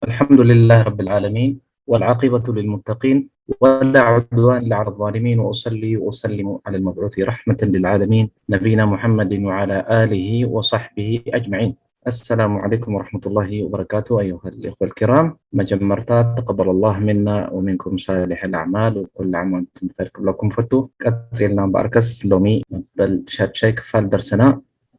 الحمد لله رب العالمين، والعاقبة للمتقين، ولا عدوان إلا على الظالمين، وأصلي وأسلم على المبعوث رحمة للعالمين، نبينا محمد وعلى آله وصحبه أجمعين. السلام عليكم ورحمة الله وبركاته. أيها الإخوة الكرام، መጀመርታ تقبل الله منا ومنكم صالح الأعمال، وكل عام وأنتم بخير ክብለኩም ፈቱ። ቀጺልና እምበኣርከስ ሎሚ መበል ሻድሻይ ክፋል ደርሰና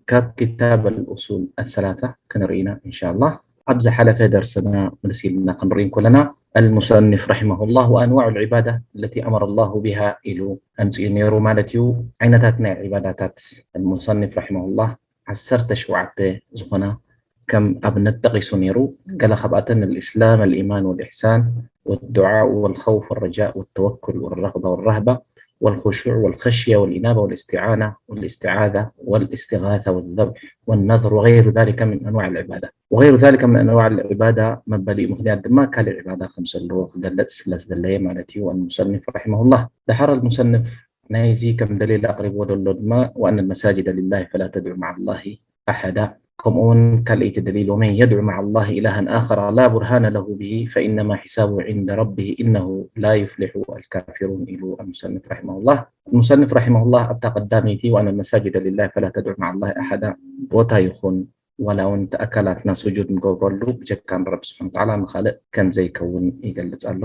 ካብ ኪታብ الأصول الثلاثة ክንርኢ ኢና إن شاء الله። ኣብ ዝሓለፈ ደርሰና መለስ ኢልና ክንርኢ እንከለና المصنف رحمه الله وأنواع العبادة التي أمر الله بها ኢሉ ኣምጺኡ ነይሩ ማለት እዩ። ዓይነታት ናይ ዒባዳታት المصنف رحمه الله ዓሰርተ ሸውዓተ ዝኾና ከም ኣብነት ጠቒሱ ነይሩ። ገለ ካብኣተን الإسلام، الإيمان والإحسان والدعاء والخوف والرجاء والتوكل والرغبة والرهبة والخشوع والخشية والإنابة والاستعانة والاستعاذة والاستغاثة والذبح والنذر وغير ذلك من أنواع العبادة. وغير ذلك من أنواع العبادة መበሊኡ ምኽንያት ድማ ካልእ ዒባዳ ከም ዘለዎ ክገልጽ ስለ ዝደለየ ማለት እዩ المصنف رحمه الله። ደሓር المصنف ናይዚ ከም ደሊል ኣቕሪብዎ ዘሎ ድማ وأن المساجد لله فلا تدعوا مع الله أحدا። ከምኡ እውን ካልኣይቲ ደሊል ومن يدع مع الله إلها آخر لا برهان له به فإنما حسابه عند ربه إنه لا يفلح الكافرون ኢሉ المصنف رحمه الله። المصنف رحمه الله ኣብታ ቀዳመይቲ وأن المساجد لله فلا تدعوا مع الله أحدا ቦታ ይኹን ዋላ እውን እቲ ኣካላትና ስጁድ ንገብረሉ ብጀካ ንረቢ ስብሓን ወተዓላ ንኻልእ ከም ዘይከውን ይገልጽ ኣሎ።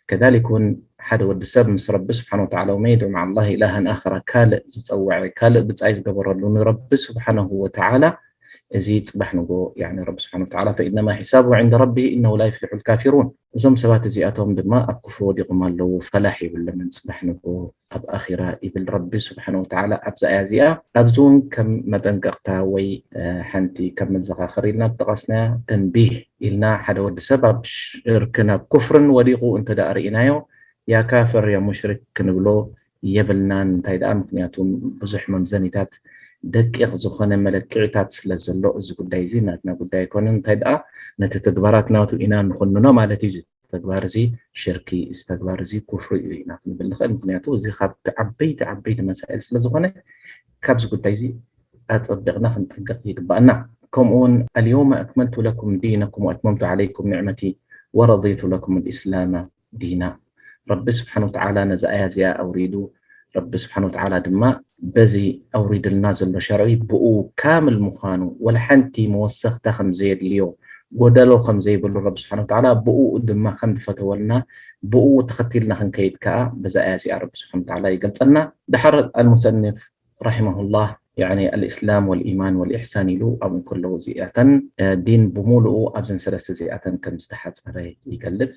ከዛሊክ እውን ሓደ ወዲ ሰብ ምስ ረቢ ስብሓን ወተዓላ ومن يدع مع الله إلها آخر ካልእ ዝጸውዐ ካልእ ብጻይ ዝገበረሉ ንረቢ ስብሓነሁ ወተዓላ እዚ ጽባሕ ንጎ ያኒ ረቢ ስብሓን ወተዓላ فإنما حسابه عند ربه إنه لا يفلح الكافرون እዞም ሰባት እዚኣቶም ድማ ኣብ ኩፍሪ ወዲቖም ኣለዉ ፈላሕ የብሎምን ጽባሕ ንጎ ኣብ ኣኺራ ይብል ረቢ ስብሓን ወተዓላ ኣብዛ ኣያ እዚኣ። ኣብዚ እውን ከም መጠንቀቕታ ወይ ሓንቲ ከም መዘኻኸሪ ኢልና ዝጠቐስናያ ተንቢህ ኢልና ሓደ ወዲ ሰብ ኣብ ሽርክን ኣብ ኩፍርን ወዲቑ እንተ ደኣ ርኢናዮ ያ ካፍር ያ ሙሽሪክ ክንብሎ የብልናን። እንታይ ደኣ ምኽንያቱ ብዙሕ መምዘኒታት ደቂቕ ዝኾነ መለክዕታት ስለ ዘሎ እዚ ጉዳይ እዚ ናትና ጉዳይ ኣይኮነን። እንታይ ደኣ ነቲ ተግባራት ናቱ ኢና ንኹንኖ ማለት እዩ። ተግባር እዚ ሽርኪ እዚ ተግባር እዚ ኩፍሪ እዩ ኢና ክንብል ንኽእል። ምክንያቱ እዚ ካብቲ ዓበይቲ ዓበይቲ መሳኢል ስለ ዝኾነ ካብዚ ጉዳይ እዚ ኣጸቢቕና ክንጥንቀቕ ይግባኣና። ከምኡ እውን اليوم أكملت لكم دينكم وأتممت عليكم نعمتي ورضيت لكم الإسلام دينا ረቢ ስብሓን ወተዓላ ነዚ ኣያ እዚኣ ኣውሪዱ ረቢ ስብሓን ወተዓላ ድማ በዚ ኣውሪድልና ዘሎ ሸርዒ ብኡ ካምል ምዃኑ ወላ ሓንቲ መወሰኽታ ከም ዘየድልዮ ጎደሎ ከም ዘይብሉ ረቢ ስብሓን ወተዓላ ብኡ ድማ ከም ዝፈተወልና ብኡ ተኸቲልና ክንከይድ ከዓ በዛ ኣያ እዚኣ ረቢ ስብሓን ወተዓላ ይገልጸልና። ድሓር ኣልሙሰንፍ ረሒመሁላህ ያኒ ኣልእስላም ወልኢማን ወልኢሕሳን ኢሉ ኣብኡ ከለዉ እዚኣተን ዲን ብምሉኡ ኣብዘን ሰለስተ እዚኣተን ከም ዝተሓፀረ ይገልፅ።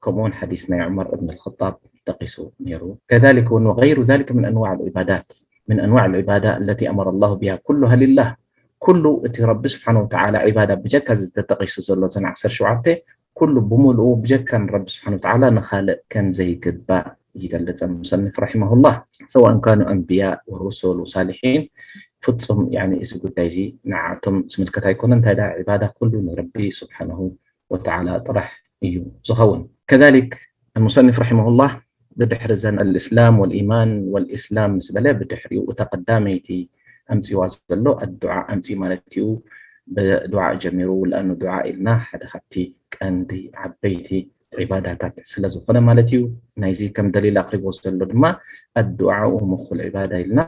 ከምኡ እውን ሓዲስ ናይ ዑመር እብን ኣልኸጣብ ጠቂሱ ነይሩ። ከዛሊክ እውን ወገይሩ ዛሊክ ምን ኣንዋዕ ልዒባዳት ምን ኣንዋዕ ልዒባዳ ኣለቲ ኣመረ ላሁ ቢሃ ኩሉሃ ሊላህ ኩሉ እቲ ረቢ ስብሓን ወተዓላ ዒባዳ ብጀካ እዚ ተጠቂሱ ዘሎ እተን ዓሰርተ ሸውዓተ ኩሉ ብምሉኡ ብጀካ ንረቢ ስብሓን ወተዓላ ንኻልእ ከም ዘይግባእ ይገልፅ ሙሰንፍ ረሒመሁላህ። ሰዋእን ካኑ ኣንብያ ወሩሱል ወሳሊሒን ፍፁም ያኒ እዚ ጉዳይ እዚ ንዓቶም ዝምልከት ኣይኮነ እንታይ ደኣ ዒባዳ ኩሉ ንረቢ ስብሓንሁ ወተዓላ ጥራሕ እዩ ዝኸውን። ከዛሊክ ሙሰንፍ ረሒመሁላህ ብድሕሪ ዘን ኣልእስላም ወልኢማን ወልእስላም ምስ በለ ብድሕሪኡ እታ ቀዳመይቲ ኣምፅዋ ዘሎ ኣዱዓ ኣምፅኡ ማለት እዩ። ብዱዓ ጀሚሩ ለኣኑ ዱዓ ኢልና ሓደ ካብቲ ቀንዲ ዓበይቲ ዒባዳታት ስለ ዝኾነ ማለት እዩ። ናይዚ ከም ደሊል ኣቅሪቦ ዘሎ ድማ ኣዱዓኡ ምኩል ዒባዳ ኢልና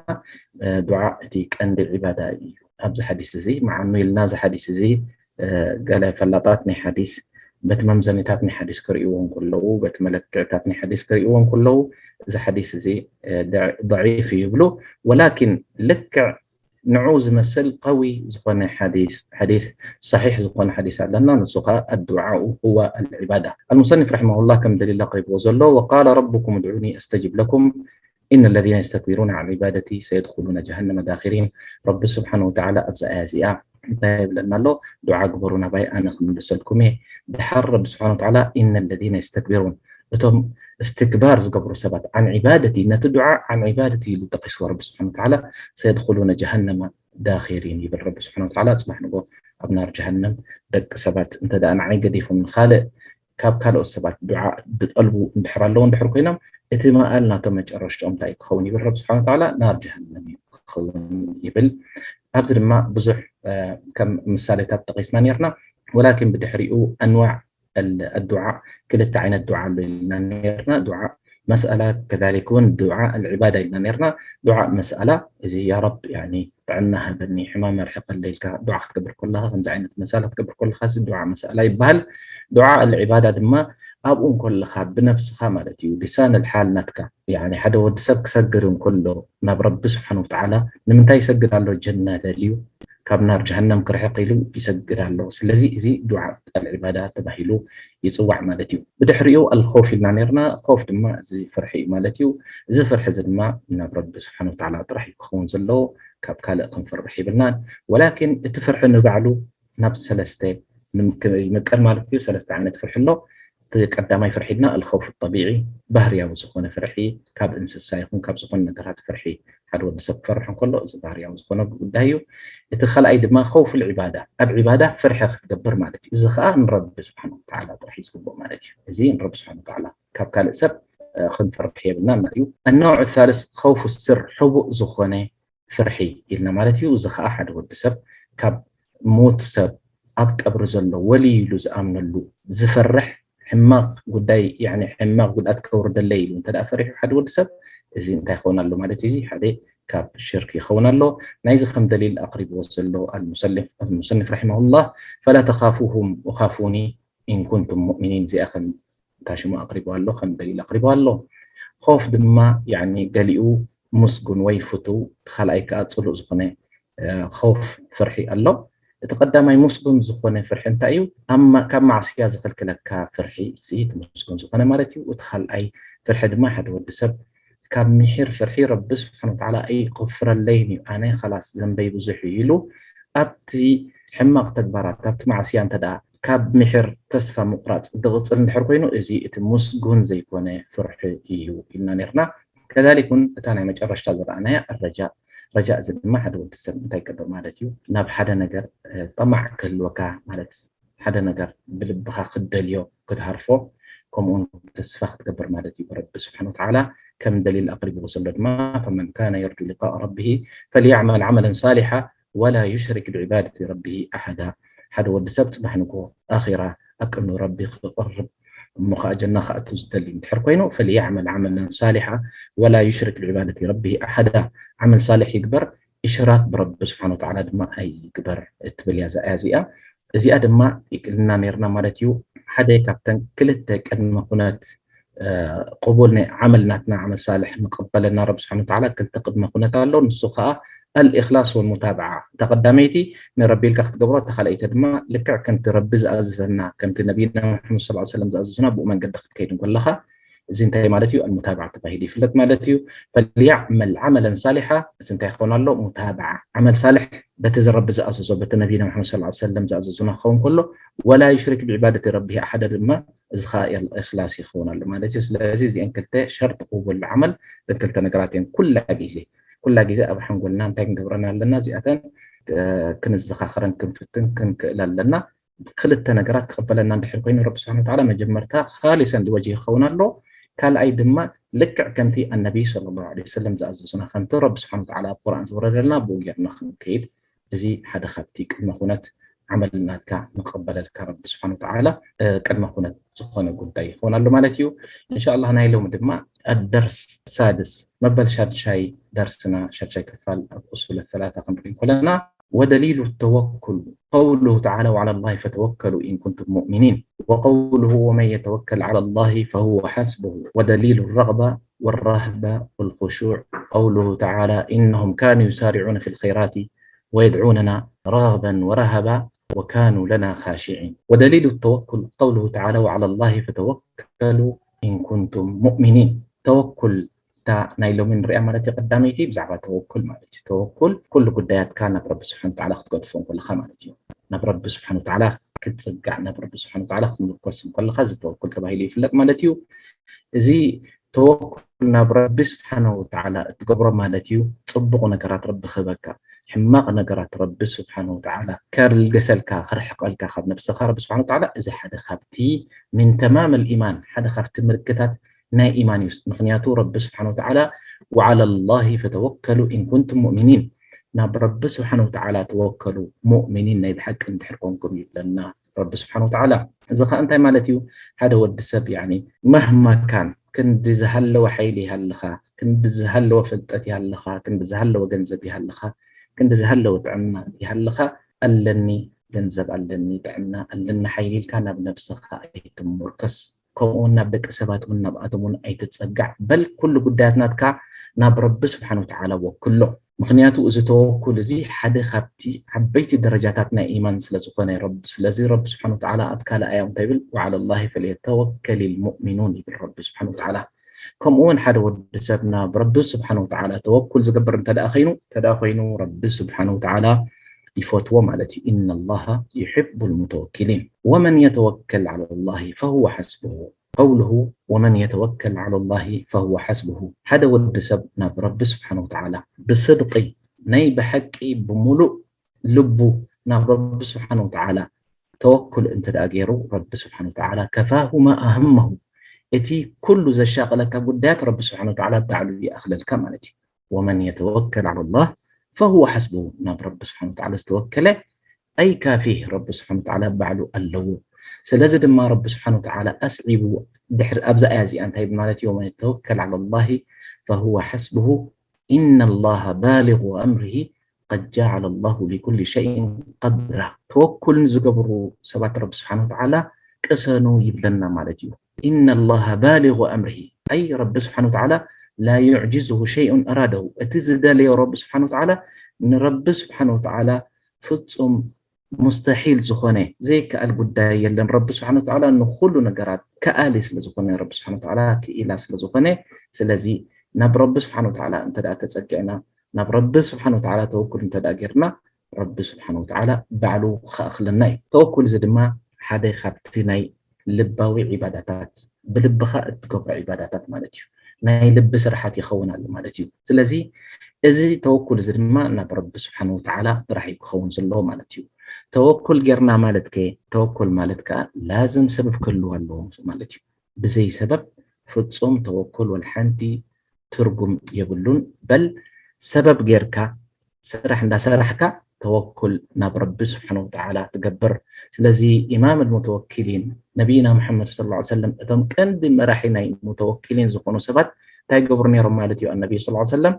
ዱዓ እቲ ቀንዲ ዒባዳ እዩ። ኣብዚ ሓዲስ እዚ መዓኑ ኢልና እዚ ሓዲስ እዚ ገለ ፈላጣት ናይ ሓዲስ በቲ መምዘኒታት ናይ ሓዲስ ክርእይዎ እንከለዉ በቲ መለክዕታት ናይ ሓዲስ ክርእይዎ እንከለዉ እዚ ሓዲስ እዚ ضعيف እዩ ይብሉ። ወላኪን ልክዕ ንዑ ዝመስል ቀዊ ዝኾነ ሓዲስ ሓዲስ صحيح ዝኾነ ሓዲስ ኣለና ንሱ ኸዓ الدعاء هو العبادة። المصنف رحمه الله ከም ደሊል ኣቅሪብዎ ዘሎ وقال ربكم ادعوني أستجب لكم إن الذين يستكبرون عن عبادتي سيدخلون جهنم داخرين። ረቢ ስብሓን ወተዓላ ኣብዛ ኣያ እዚኣ እንታይ ይብለና ኣሎ? ዱዓ ግበሩ ናባይ ኣነ ክምልሰልኩም እየ። ድሓር ረቢ ስብሓን ወተዓላ إن الذين يستكبرون እቶም እስትክባር ዝገብሩ ሰባት عن عبادتي ነቲ ዱዓ عن عبادتي ኢሉ ጠቂስዎ ረቢ ስብሓን ወተዓላ سيدخلون جهنم داخرين ይብል ረቢ ስብሓን ወተዓላ። ፅባሕ ንጎ ኣብ ናር ጀሃነም ደቂ ሰባት እንተ ደኣ ንዓይ ገዲፎም ንኻልእ ካብ ካልኦት ሰባት ዱዓ ዝጠልቡ እንድሕር ኣለዉ እንድሕር ኮይኖም እቲ መኣል ናቶም መጨረሽትኦም እንታይ ክኸውን ይብል ረቢ ስብሓን ወተዓላ ናር ጀሃነም እዩ ክኸውን ይብል። ኣብዚ ድማ ብዙሕ ከም ምሳሌታት ጠቂስና ነርና። ወላኪን ብድሕሪኡ ኣንዋዕ الدعاء ክልተ ዓይነት ዱዓ ኣሎ ኢልና ነርና። ዱዓ መስኣላ ከዛሊክ እውን ዱዓ ኣልዕባዳ ኢልና ነርና። ዱዓ መስኣላ እዚ ያ ረብ ያኒ ጥዕና ሃበኒ፣ ሕማም ኣርሕቐለይ ኢልካ ዱዓ ክትገብር ከለኻ፣ ከምዚ ዓይነት መስኣላ ክትገብር ከለኻ እዚ ዱዓ መስኣላ ይበሃል። ዱዓ ኣልዕባዳ ድማ ኣብኡ እንከለኻ ብነብስኻ ማለት እዩ፣ ሊሳን ኣልሓል ናትካ ያኒ ሓደ ወዲ ሰብ ክሰግድ እንከሎ ናብ ረቢ ስብሓን ወተዓላ ንምንታይ ይሰግድ ኣሎ? ጀና ደልዩ ካብ ናር ጀሃነም ክርሕቕ ኢሉ ይሰግድ ኣሎ። ስለዚ እዚ ዱዓ ኣልዕባዳ ተባሂሉ ይፅዋዕ ማለት እዩ። ብድሕሪኡ ኣልኸውፍ ኢልና ነርና። ኸውፍ ድማ እዚ ፍርሒ እዩ ማለት እዩ። እዚ ፍርሒ እዚ ድማ ናብ ረቢ ስብሓን ወተዓላ ጥራሕ እዩ ክኸውን ዘለዎ፣ ካብ ካልእ ክንፈርሕ ይብልናን። ወላኪን እቲ ፍርሒ ንባዕሉ ናብ ሰለስተ ይምቀል ማለት እዩ። ሰለስተ ዓይነት ፍርሒ ኣሎ። እቲ ቀዳማይ ፍርሒ ድማ ኣልኸውፍ ጠቢዒ፣ ባህርያዊ ዝኾነ ፍርሒ፣ ካብ እንስሳ ይኹን ካብ ዝኾነ ነገራት ፍርሒ ሓደ ወዲ ሰብ ክፈርሕ እንከሎ እዚ ባህርያዊ ዝኾነ ጉዳይ እዩ። እቲ ካልኣይ ድማ ኸውፍ ልዕባዳ፣ ኣብ ዕባዳ ፍርሒ ክትገብር ማለት እዩ። እዚ ከዓ ንረቢ ስብሓን ወተዓላ ጥራሕ እዩ ዝግብኦ ማለት እዩ። እዚ ንረቢ ስብሓን ወተዓላ፣ ካብ ካልእ ሰብ ክንፈርሕ የብልና ማለት እዩ። ኣነውዕ ሳልስ ኸውፍ ስር፣ ሕቡእ ዝኾነ ፍርሒ ኢልና ማለት እዩ። እዚ ከዓ ሓደ ወዲ ሰብ ካብ ሞት ሰብ ኣብ ቀብሪ ዘሎ ወሊ ኢሉ ዝኣምነሉ ዝፈርሕ ሕማቕ ጉዳይ ያኒ ሕማቕ ጉድኣት ከውርደለይ ኢሉ እንተ ደኣ ፈሪሑ ሓደ ወዲ ሰብ እዚ እንታይ ይኸውን ኣሎ ማለት እዩ? እዚ ሓደ ካብ ሽርክ ይኸውን ኣሎ። ናይዚ ከም ደሊል ኣቕሪብዎ ዘሎ ኣልሙሰሊፍ ኣልሙሰኒፍ ረሒመሁላህ ፈላ ተኻፉሁም ወኻፉኒ ኢን ኩንቱም ሙእሚኒን እዚኣ ከም ታሽሙ ኣቕሪቡ ኣሎ፣ ከም ደሊል ኣቕሪቡ ኣሎ። ኾፍ ድማ ያኒ ገሊኡ ሙስጉን ወይ ፍቱው፣ እቲ ካልኣይ ከዓ ፅሉእ ዝኾነ ኾፍ ፍርሒ ኣሎ። እቲ ቀዳማይ ሙስጉን ዝኾነ ፍርሒ እንታይ እዩ? ካብ ማዕስያ ዝኽልክለካ ፍርሒ እዚ እቲ ሙስጉን ዝኾነ ማለት እዩ። እቲ ካልኣይ ፍርሒ ድማ ሓደ ወዲ ሰብ ካብ ሚሒር ፍርሒ ረቢ ስብሓን ወተዓላ ኣይቆፍረለይን እዩ፣ ኣነ ኸላስ ዘንበይ ብዙሕ እዩ ኢሉ ኣብቲ ሕማቕ ተግባራት ኣብቲ ማዕስያ እንተ ደኣ ካብ ሚሒር ተስፋ ምቑራፅ ዝቕፅል እንድሕር ኮይኑ እዚ እቲ ሙስጉን ዘይኮነ ፍርሒ እዩ ኢልና ነርና። ከዛሊክ እውን እታ ናይ መጨረሽታ ዝረኣናያ ረጃእ። ረጃእ እዚ ድማ ሓደ ወዲ ሰብ እንታይ ይገብር ማለት እዩ? ናብ ሓደ ነገር ጠማዕ ክህልወካ ማለት ሓደ ነገር ብልብኻ ክትደልዮ ክትሃርፎ ከምኡውን ተስፋ ክትገብር ማለት እዩ። ረቢ ስብሓን ወተዓላ ከም ደሊል ኣቅሪብዎ ዘሎ ድማ ፈመን ካነ የርጁ ሊቃእ ረቢሂ ፈልያዕመል ዓመለን ሳሊሓ ወላ ዩሽሪክ ብዕባደቲ ረቢሂ ኣሓዳ። ሓደ ወዲ ሰብ ፅባሕ ንግሆ ኣኺራ ኣብ ቅድሚ ረቢ ክቕርብ እሞ ከዓ ጀና ክኣቱ ዝደሊ እንድሕር ኮይኑ ፈልያዕመል ዓመለን ሳሊሓ ወላ ዩሽሪክ ብዕባደቲ ረቢሂ ኣሓዳ። ዓመል ሳሊሕ ይግበር፣ እሽራክ ብረቢ ስብሓን ወተዓላ ድማ ኣይግበር እትብል እያ እዚኣ። እዚኣ ድማ ይቅልና ነርና ማለት እዩ። ሓደ ካብተን ክልተ ቅድመ ኩነት ቅቡል ናይ ዓመል ናትና ዓመል ሳልሕ ንቀበለና ረቢ ስብሓን ወተዓላ ክልተ ቅድመ ኩነት ኣሎ። ንሱ ከዓ ኣልእክላስ ወልሙታብዓ፣ እታ ቀዳመይቲ ንረቢ ኢልካ ክትገብሮ፣ እታ ካልኣይቲ ድማ ልክዕ ከምቲ ረቢ ዝኣዘዘና ከምቲ ነቢና ሙሓመድ ስ ሰለም ዝኣዘዙና ብኡ መንገዲ ክትከይድ እንከለካ እዚ እንታይ ማለት እዩ? ኣልሙታብዓ ተባሂሉ ይፍለጥ ማለት እዩ። ፈልያዕመል ዓመለን ሳሊሓ፣ እዚ እንታይ ክኸውን ኣሎ? ሙታብዓ፣ ዓመል ሳልሕ በቲ ዝረቢ ዝኣዘዞ በቲ ነቢና መሓመድ ስ ሰለም ዝኣዘዙና ክኸውን ከሎ ወላ ዩሽሪክ ብዕባደቲ ረቢሂ ኣሓደ ድማ እዚ ከዓ እኽላስ ይኸውን ኣሎ ማለት እዩ። ስለዚ እዚአን ክልተ ሸርጢ ቅቡል ዓመል እዘን ክልተ ነገራት እየን ኩላ ግዜ ኩላ ግዜ ኣብ ሓንጎልና እንታይ ክንገብረን ኣለና? እዚኣተን ክንዘኻኽረን ክንፍትን ክንክእል ኣለና። ክልተ ነገራት ክቕበለና እንድሕር ኮይኑ ረቢ ስብሓን ወተዓላ መጀመርታ ካሊሰን ሊወጅሂ ክኸውን ኣሎ። ካልኣይ ድማ ልክዕ ከምቲ ኣነቢይ ሰለላሁ ዐለይሂ ወሰለም ዝኣዘዙና ከምቲ ረቢ ስብሓን ወተዓላ ኣብ ቁርኣን ዝወረደልና ብኡ ጌርና ክንከይድ እዚ ሓደ ካብቲ ቅድመ ኩነት ዓመል ናትካ ንክቕበለልካ ረቢ ስብሓን ወተዓላ ቅድመ ኩነት ዝኾነ ጉዳይ ይኸውን ኣሎ ማለት እዩ። እንሻ ኣላህ ናይ ሎሚ ድማ ኣደርስ ሳድስ መበል ሻድሻይ ደርስና ሻድሻይ ክፋል ኣብ ኡሱል ሰላሳ ክንርኢ ከለና ودليل التوكل قوله تعالى وعلى الله فتوكلوا إن كنتم مؤمنين وقوله ومن يتوكل على الله فهو حسبه ودليل الرغبة والرهبة والخشوع قوله تعالى إنهم كانوا يسارعون في الخيرات ويدعوننا رغبا ورهبا وكانوا لنا خاشعين ودليل التوكل قوله تعالى وعلى الله فتوكلوا إن كنتم مؤمنين توكل እታ ናይ ሎሚ ንሪኣ ማለት እዩ ቀዳመይቲ ብዛዕባ ተወኩል ማለት እዩ። ተወኩል ኩሉ ጉዳያትካ ናብ ረቢ ስብሓን ተዓላ ክትገድፎ እንከለካ ማለት እዩ። ናብ ረቢ ስብሓን ተዓላ ክትፅጋዕ ናብ ረቢ ስብሓን ተዓላ ክትምርኮስ እንከለካ እዚ ተወኩል ተባሂሉ ይፍለጥ ማለት እዩ። እዚ ተወኩል ናብ ረቢ ስብሓን ወተዓላ እትገብሮ ማለት እዩ። ፅቡቕ ነገራት ረቢ ክህበካ፣ ሕማቕ ነገራት ረቢ ስብሓን ወተዓላ ከልገሰልካ፣ ክርሕቀልካ ካብ ነብስኻ ረቢ ስብሓን ወተዓላ እዚ ሓደ ካብቲ ምን ተማም ልኢማን ሓደ ካብቲ ምልክታት ናይ ኢማን እዩ። ምክንያቱ ረቢ ስብሓን ወተዓላ ወዓላ ላሂ ፈተወከሉ ኢን ኩንቱም ሙእሚኒን ናብ ረቢ ስብሓን ወተዓላ ተወከሉ ሙእሚኒን ናይ ብሓቂ እንድሕር ኮንኩም ይብለና ረቢ ስብሓን ወተዓላ። እዚ ከዓ እንታይ ማለት እዩ? ሓደ ወዲ ሰብ ያኒ መህማ ካን ክንዲ ዝሃለወ ሓይሊ ይሃልኻ፣ ክንዲ ዝሃለወ ፍልጠት ይሃልኻ፣ ክንዲ ዝሃለወ ገንዘብ ይሃልኻ፣ ክንዲ ዝሃለወ ጥዕና ይሃልኻ፣ ኣለኒ ገንዘብ ኣለኒ ጥዕና ኣለኒ ሓይሊ ኢልካ ናብ ነብስኻ ኣይትምርኮስ። ከምኡ እውን ናብ ደቂ ሰባት እውን ናብኣቶም እውን ኣይትጸጋዕ። በል ኩሉ ጉዳያት ናትካ ናብ ረቢ ስብሓን ወተዓላ ወክሎ። ምኽንያቱ እዚ ተወኩል እዚ ሓደ ካብቲ ዓበይቲ ደረጃታት ናይ ኢማን ስለዝኾነ፣ ስለዚ ረቢ ስብሓን ወተዓላ ኣብ ካልእ ኣያ እንታይ ይብል? ወዓላ ላሂ ፈልየተወከል ልሙእሚኑን ይብል ረቢ ስብሓን ወተዓላ። ከምኡ እውን ሓደ ወዲ ሰብ ናብ ረቢ ስብሓን ወተዓላ ተወኩል ዝገብር እንተ ደኣ ኮይኑ እንተ ደኣ ኮይኑ ረቢ ስብሓን ወተዓላ ይፈትዎ ማለት እዩ። ኢነ ላሃ ዩሕቡ ልሙተወኪሊን ወመን የተወከል ዓላ ላሂ ፈሁወ ሓስቡሁ። ቀውሉሁ ወመን የተወከል ዓላ ላሂ ፈሁወ ሓስቡሁ። ሓደ ወዲ ሰብ ናብ ረቢ ስብሓን ወተዓላ ብስድቂ ናይ ብሓቂ ብምሉእ ልቡ ናብ ረቢ ስብሓን ወተዓላ ተወኩል እንተ ደኣ ገይሩ ረቢ ስብሓን ወተዓላ ከፋሁ ማ ኣህመሁ። እቲ ኩሉ ዘሻቐለካ ጉዳያት ረቢ ስብሓን ወተዓላ ባዕሉ ይኣኽለልካ ማለት እዩ። ወመን የተወከል ዓላ ላህ ፈሁወ ሓስቡሁ። ናብ ረቢ ስብሓን ወተዓላ ዝተወከለ ኣይካፊህ ረቢ ስብሓን ወተዓላ ባዕሉ ኣለዎ። ስለዚ ድማ ረቢ ስብሓን ወተዓላ ኣስዒቡ ድሕሪ ኣብዛ ኣያ እዚኣ እንታይ ይብል ማለት እዩ? ወመን የተወከል ዓላ ላሂ ፈሁወ ሓስቡሁ ኢነ ላሃ ባሊጉ ኣምሪሂ ቀድ ጀዓለ ላሁ ሊኩሊ ሸይን ቀድራ። ተወኩል ንዝገብሩ ሰባት ረቢ ስብሓን ወተዓላ ቅሰኑ ይብለና ማለት እዩ። ኢነ ላሃ ባሊጉ ኣምሪሂ፣ ኣይ ረቢ ስብሓን ወተዓላ ላ ዩዕጅዝሁ ሸይኡን ኣራደሁ፣ እቲ ዝደለዮ ረቢ ስብሓን ወተዓላ ንረቢ ስብሓን ወተዓላ ፍጹም ሙስተሒል ዝኾነ ዘይከኣል ጉዳይ የለን። ረቢ ስብሓን ወተዓላ ንኹሉ ነገራት ከኣሊ ስለ ዝኾነ፣ ረቢ ስብሓን ወተዓላ ክኢላ ስለ ዝኾነ፣ ስለዚ ናብ ረቢ ስብሓን ወተዓላ እንተ ደኣ ተጸጊዕና፣ ናብ ረቢ ስብሓን ወተዓላ ተወኩል እንተ ደኣ ጌርና፣ ረቢ ስብሓን ወተዓላ ባዕሉ ክኣኽለና እዩ። ተወኩል እዚ ድማ ሓደ ካብቲ ናይ ልባዊ ዒባዳታት፣ ብልብኻ እትገብሮ ዒባዳታት ማለት እዩ። ናይ ልቢ ስራሓት ይኸውን ኣሎ ማለት እዩ። ስለዚ እዚ ተወኩል እዚ ድማ ናብ ረቢ ስብሓን ወተዓላ ጥራሕ እዩ ክኸውን ዘለዎ ማለት እዩ። ተወኩል ጌርና ማለት ከ፣ ተወኩል ማለት ከዓ ላዝም ሰበብ ክህልዎ ኣለዎ ማለት እዩ። ብዘይ ሰበብ ፍጹም ተወኩል ወላ ሓንቲ ትርጉም የብሉን። በል ሰበብ ጌርካ ስራሕ እንዳሰራሕካ ተወኩል ናብ ረቢ ስብሓን ወተዓላ ትገብር። ስለዚ ኢማም ልሙተወኪሊን ነቢይና ሙሐመድ ሰለላሁ ዐለይሂ ወሰለም እቶም ቀንዲ መራሒ ናይ ሙተወኪሊን ዝኾኑ ሰባት እንታይ ይገብሩ ነይሮም ማለት እዩ? ኣነቢይ ሰለላሁ ዐለይሂ ወሰለም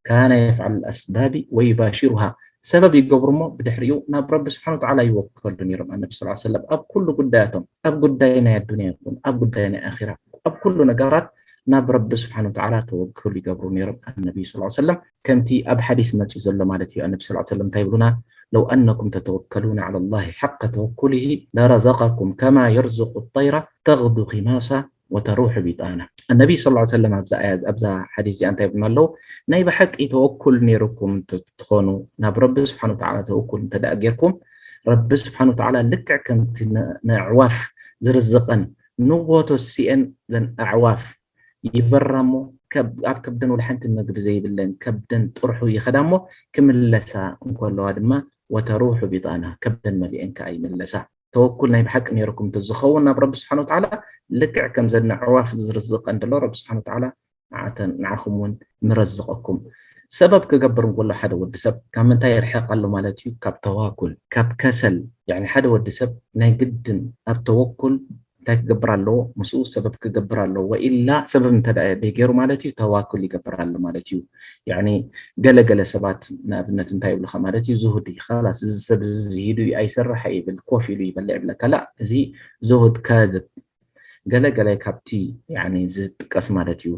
ካነ የፍዓሉ ኣስባቢ ወዩባሽሩሃ፣ ሰበብ ይገብሩ እሞ ብድሕሪኡ ናብ ረቢ ስብሓን ወተዓላ ይወከሉ ነይሮም። ኣነቢ ሰለላሁ ዐለይሂ ወሰለም ኣብ ኩሉ ጉዳያቶም፣ ኣብ ጉዳይ ናይ ኣዱንያ ይኹን ኣብ ጉዳይ ናይ ኣኺራ፣ ኣብ ኩሉ ነገራት ናብ ረቢ ስብሓን ወተዓላ ተወክል ይገብሩ ነይሮም ኣነቢ ሰለላሁ ዐለይሂ ወሰለም። ከምቲ ኣብ ሓዲስ መፂኡ ዘሎ ማለት እዩ። ኣነቢ ሰለላሁ ዐለይሂ ወሰለም እንታይ ይብሉና? ለው ኣነኩም ተተወከሉነ ዐላ ላሂ ሓቀ ተወኩሊሂ ለረዘቀኩም ከማ የርዙቁ ጠይራ ተግዱ ኺማሳ ወተሩሑ ቢጣና። ኣነቢ ሰለላሁ ዐለይሂ ወሰለም ኣብዛ ኣያ፣ ኣብዛ ሓዲስ እዚኣ እንታይ ይብሉና ኣለዉ? ናይ ብሓቂ ተወኩል ነይርኩም እንተ ትኾኑ፣ ናብ ረቢ ስብሓን ወተዓላ ተወኩል እንተ ደኣ ጌርኩም፣ ረቢ ስብሓን ወተዓላ ልክዕ ከምቲ ን-፣ ንኣዕዋፍ ዝርዝቐን ንጎሆ ተሲኤን ዘን ኣዕዋፍ ይበራ እሞ፣ ከብ-፣ ኣብ ከብደን ወላ ሓንቲ መግቢ ዘይብለን ከብደን ጥርሑ ይኸዳ እሞ፣ ክምለሳ እንከለዋ ድማ ወተሩሑ ቢጣና፣ ከብደን መሊአን ከኣ ይምለሳ። ተወኩል ናይ ብሓቂ ነይርኩም እንተዝኸውን ናብ ረቢ ስብሓን ወተዓላ፣ ልክዕ ከም ዘን ኣዕዋፍ ዝርዝቐን ዘሎ ረቢ ስብሓን ወተዓላ ንዓተን ንዓኹም እውን ምረዝቐኩም። ሰበብ ክገብር እንከሎ ሓደ ወዲ ሰብ ካብ ምንታይ ይርሕቕ ኣሎ ማለት እዩ? ካብ ተዋኩል፣ ካብ ከሰል። ያኒ ሓደ ወዲ ሰብ ናይ ግድን ኣብ ተወኩል እንታይ ክገብር ኣለዎ? ምስኡ ሰበብ ክገብር ኣለዎ። ወኢላ ሰበብ እንተ ደኣ ደይገይሩ ማለት እዩ፣ ተዋኩል ይገብር ኣሎ ማለት እዩ። ያኒ ገለ ገለ ሰባት ንኣብነት እንታይ ይብሉኻ ማለት እዩ? ዝሁድ እዩ፣ ኻላስ እዚ ሰብ እዚ ዝሂዱ እዩ፣ ኣይሰርሕ ይብል፣ ኮፍ ኢሉ ይበልዕ ይብለካ። ላ፣ እዚ ዝሁድ ካዝብ። ገለ ገለ ካብቲ ያኒ ዝጥቀስ ማለት እዩ።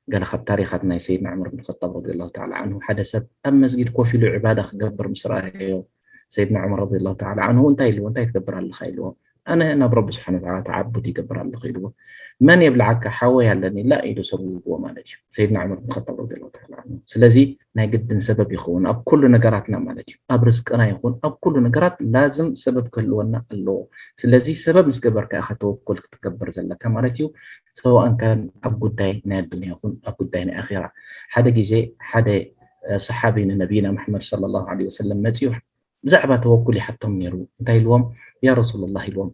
ገለ ካብ ታሪኻት ናይ ሰይድና ዑመር ብን ኸጣብ ረዲየላሁ ተዓላ ዓንሁ፣ ሓደ ሰብ ኣብ መስጊድ ኮፍ ኢሉ ዒባዳ ክገብር ምስ ረኣዮ፣ ሰይድና ዑመር ረዲየላሁ ተዓላ ዓንሁ እንታይ ኢልዎ? እንታይ ትገብር ኣለኻ? ኢልዎ። ኣነ ናብ ረቢ ስብሓነ ወተዓላ ተዓቡድ ይገብር ኣለኹ ኢልዎ። መን የብልዓካ? ሓወይ ኣለኒ። ላ ኢሉ ሰጉግዎ ማለት እዩ፣ ሰይድና ዑመር ብን ኸጣብ ረዲየላሁ ተዓላ ዓንሁ። ስለዚ ናይ ግድን ሰበብ ይኸውን ኣብ ኩሉ ነገራትና ማለት እዩ። ኣብ ርዝቅና ይኹን ኣብ ኩሉ ነገራት ላዝም ሰበብ ክህልወና ኣለዎ። ስለዚ ሰበብ ምስ ገበርካ ኢኻ ተወኩል ክትገብር ዘለካ ማለት እዩ። ሰዋእን ካን ኣብ ጉዳይ ናይ ኣዱንያ ይኹን ኣብ ጉዳይ ናይ ኣኺራ። ሓደ ግዜ ሓደ፣ እ፣ ሰሓቢ ንነቢይና መሓመድ ሰለላሁ ዐለይሂ ወሰለም መጺኡ ብዛዕባ ተወኩል ይሓቶም ነይሩ። እንታይ ኢልዎም? ያ ረሱሉላህ ኢልዎም፣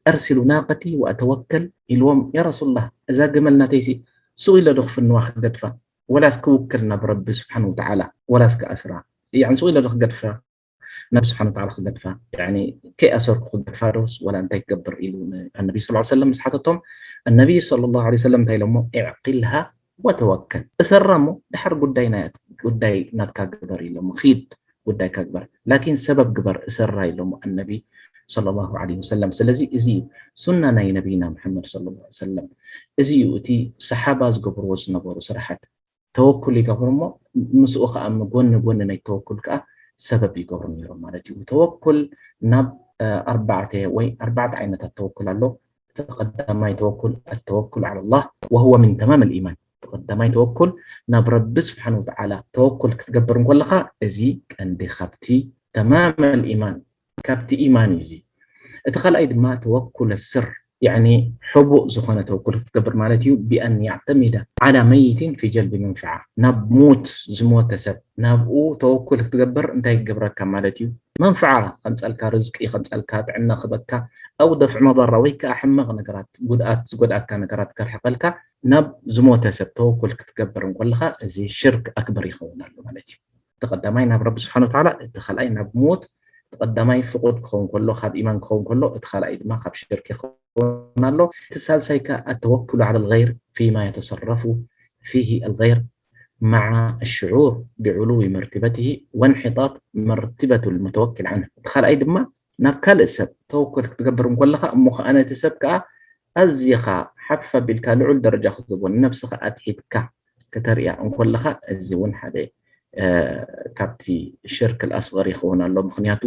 ኣርሲሉ ናቀቲ ወኣተወከል ኢልዎም። ያ ረሱሉላህ፣ እዛ ገመል ናተይሲ ሱቕ ኢለ ዶ ክፍንዋ ክገድፋ? ወላስ ክውክል ናብ ረቢ ስብሓን ወተዓላ? ወላስ ክኣስራ? ያዕኒ ሱቕ ኢለ ዶ ክገድፋ? ናብ ስብሓን ወተዓላ ክገድፋ፣ ያኒ ከይኣሰርኩ ክገድፋ ዶስ ወላ እንታይ ክገብር ኢሉ ንነቢ ስ ሰለም ምስ ሓተቶም፣ ነቢ ሰለላሁ ዐለይሂ ወሰለም እንታይ ኢሎሞ? "ኢዕቂልሃ ወተወከል፣ እሰራ እሞ ድሓር ጉዳይ ናይ-፣ ጉዳይ ናትካ ግበር" ኢሎሞ። ኺድ ጉዳይካ ግበር፣ ላኪን ሰበብ ግበር፣ እሰራ ኢሎሞ ኣነቢ ሰለላሁ ዐለይሂ ወሰለም። ስለዚ እዚ እዩ ሱና ናይ ነቢና መሐመድ ሰለላሁ ዐለይሂ ወሰለም። እዚ እዩ እቲ ሰሓባ ዝገብርዎ ዝነበሩ ስራሓት። ተወኩል ይገብሩ እሞ ምስኡ ከዓ ጎኒ ጎኒ ናይ ተወኩል ከዓ ሰበብ ይገብሩ ነይሮም ማለት እዩ። ተወኩል ናብ ኣርባዕተ ወይ ኣርባዕተ ዓይነታት ተወኩል ኣሎ። እቲ ቀዳማይ ተወኩል ኣተወኩል ዓላ ላህ ወሁወ ምን ተማም ልኢማን። እቲ ቀዳማይ ተወኩል ናብ ረቢ ስብሓን ወተዓላ ተወኩል ክትገብር እንኮለኻ፣ እዚ ቀንዲ ካብቲ ተማም ልኢማን፣ ካብቲ ኢማን እዩ። እዚ እቲ ካልኣይ ድማ ተወኩል ስር፣ ያኒ ሕቡእ ዝኾነ ተወኩል ክትገብር ማለት እዩ። ቢኣን ያዕተሚደ ዓላ መይትን ፊ ጀልቢ መንፍዓ፣ ናብ ሙት ዝሞተ ሰብ ናብኡ ተወኩል ክትገብር እንታይ ክገብረካ ማለት እዩ? መንፍዓ ከምፀልካ፣ ርዝቂ ከምፀልካ፣ ጥዕና ክበካ፣ ኣው ደፍዕ መضራ ወይ ከዓ ሕማቕ ነገራት፣ ጉድኣት ዝጎድኣካ ነገራት ከርሕቀልካ ናብ ዝሞተ ሰብ ተወኩል ክትገብር እንኮለካ እዚ ሽርክ ኣክበር ይኸውን ኣሎ ማለት እዩ። እቲ ቀዳማይ ናብ ረቢ ስብሓን ወተዓላ፣ እቲ ካልኣይ ናብ ሞት። እቲ ቀዳማይ ፍቁድ ክኸውን ከሎ፣ ካብ ኢማን ክኸውን ከሎ፣ እቲ ካልኣይ ድማ ካብ ሽርክ ይኸውን ኣሎ። እቲ ሳልሳይ ከ ኣተወኩሉ ዓላ ልገይር ፊማ የተሰረፉ ፊሂ ኣልገይር መዓ ኣሽዑር ብዕሉዊ መርትበትሂ ወንሒጣጥ መርትበቱ ልሙተወክል ዓንሁ። እቲ ካልኣይ ድማ ናብ ካልእ ሰብ ተወኩል ክትገብር እንኮለኻ፣ እሞ ኸዓ ነቲ ሰብ ከኣ ኣዚኻ ሓፍ ኣቢልካ ልዑል ደረጃ ክትህቦ፣ ንነብስኻ ኣትሒትካ ከተርእያ እንኮለኻ፣ እዚ እውን ሓደ ካብቲ ሽርክ ኣልኣስገር ይኸውን ኣሎ። ምኽንያቱ